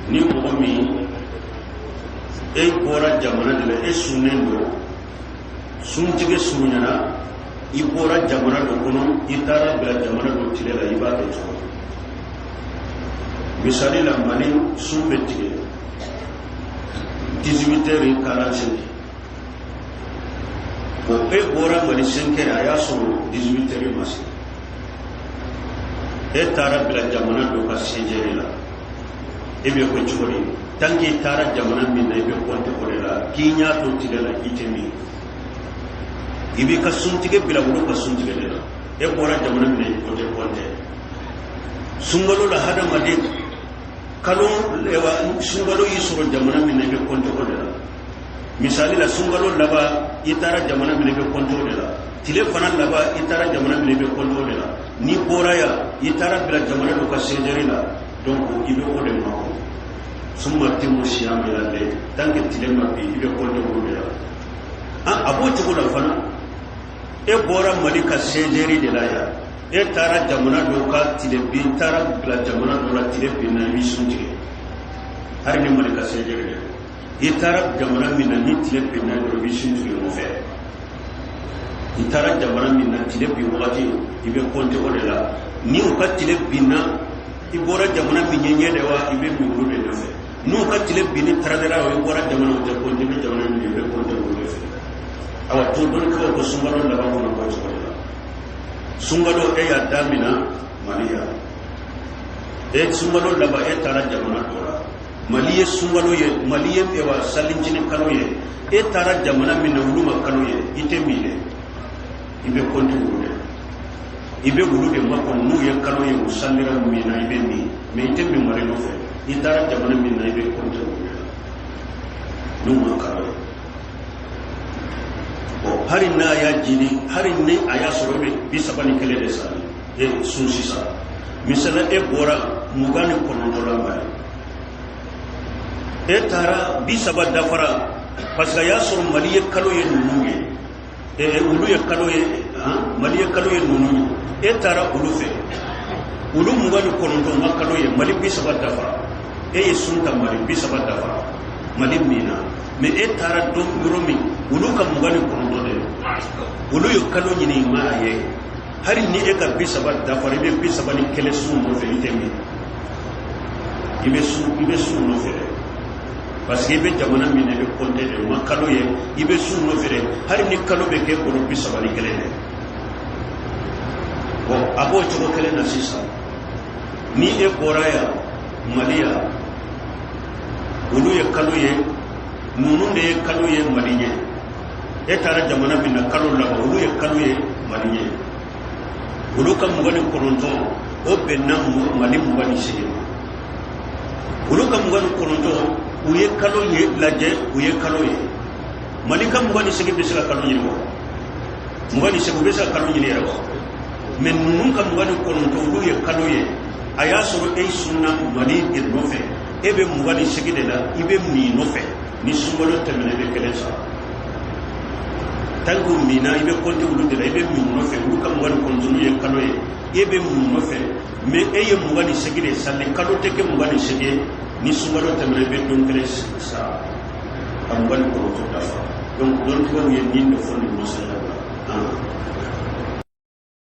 Ni mɔgɔ min e bɔra jamana de la, e sunnen don, suntigɛ surunyana, i bɔra jamana dɔ kɔnɔ, i taara bila jamana dɔ tile la, i b'a kɛ cogo di? Misali la, Mali sun bɛ tigɛ 18 heures 45. Bon, e bɔra Mali 5 heures, a y'a sɔrɔ 18 heures ma se, e taara bila jamana dɔ ka 16 heures la, e bɛ ko cogo di? Tant que i taara jamana min na, i bɛ compter o de la k'i ɲa to tile la, i tɛ min, i b'i ka suntigɛ bila olu ka suntigɛ de la. E bɔra jamana min na, o tɛ compter sunkalo la. Hadamaden kalo sunkalo y'i sɔrɔ jamana min na, i bɛ compter o de la. Misali la, sunkalo laban, i taara jamana min na, i bɛ compter o de la. Tile fana laban, i taara jamana min na, i bɛ compter o de la. N'i bɔra yan, i taara bila jamana dɔ ka sejɛri la, donc i bɛ o de makɔnɔ. Summa atimmu siyama ila layl, tant que tile ma bin, i bɛ compter o de la. A b'o cogo la fana, e bɔra Mali ka sejɛri de la yan, e taara jamana dɔ ka tile bin, taara bila jamana dɔ la, tile binna, i b'i sun tigɛ. Hali ni Mali ka sejɛri de, i taara jamana min na, ni tile binna dɔrɔn, i b'i sun tigɛ o fɛ. I taara jamana min na, tile bin wagati, i bɛ compter o de la. Ni u ka tile binna, i bɔra jamana min ɲɛ ɲɛ de wa, i bɛ min olu de nɔfɛ. N'u ka tile binni taradara, i bɔra jamana, o tɛ compter, i bɛ jamana min, i bɛ compter olu de fɛ. Awa, to dɔnnikɛlaw ko sunkalo laban kɔnɔ bɔ cogo de la. Sunkalo, e y'a damina Mali yan, e sunkalo laban, e taara jamana dɔ la. Mali ye sunkalo ye, Mali ye ewa salincinin kalo ye, e taara jamana min na, olu ma kalo ye, i tɛ min dɛ, i bɛ compter olu de, i bɛ olu de makɔnɔ. N'u ye kalo ye, u salira min na, i bɛ min, mais i tɛ min Mali nɔfɛ. I taara jamana min na, i bɛ compter olu de la n'u ma kalo ye. Bon, hali n'a y'a jini, hali ni a y'a sɔrɔ e bɛ 31 de sali e sun sisan, misali, e bɔra 29 la Mali, e taara 30 dafara, parce que a y'a sɔrɔ Mali ye kalo ye ninnu ye, olu ye kalo ye, Mali ye kalo ye ninnu ye, e taara olu fɛ, olu 29 ma kalo ye, Mali 30 dafara, e ye sun ta Mali 30 dafara, Mali min na, mais e taara dɔn yɔrɔ min, olu ka 29 de, olu ye kalo ɲini, ma a ye. Hali ni e ka 30 dafara, i bɛ 31 sun nɔfɛ, i tɛ min, i bɛ sun, i bɛ sun nɔfɛ dɛ, parce que i bɛ jamana min na, i bɛ compter de, o ma kalo ye, i bɛ sun nɔfɛ dɛ, hali ni kalo bɛ k'e bolo 31 dɛ. Bon, a b'o cogo kelen na sisan, ni e bɔra yan Mali yan, olu ye kalo ye, ninnu de ye kalo ye Mali ɲɛ, e taara jamana min na, kalo laban, olu ye kalo ye Mali ɲɛ, olu ka 29, o bɛnna Mali 28 ma. Olu ka 29, u ye kalo ye lajɛ, u ye kalo ye. Mali ka 28 bɛ se ka kalo ɲini wa? 28, u bɛ se ka kalo ɲini yɛrɛ wa? Mais ninnu ka 29, olu ye kalo ye, a y'a sɔrɔ e sunna Mali de nɔfɛ, e bɛ 28 de la, i bɛ min nɔfɛ. Ni sunkalo tɛmɛna, i bɛ kelen sara. Tant que minna, i bɛ compter olu de la, i bɛ min nɔfɛ. Olu ka 29, n'u ye kalo ye, e bɛ mun nɔfɛ? Mais e ye 28 de sali, kalo tɛ kɛ 28 ye. Ni sunkalo tɛmɛna, i bɛ don kelen sara ka 29 dafa. Donc dɔnnibaw ye nin de fɔ nin masala la.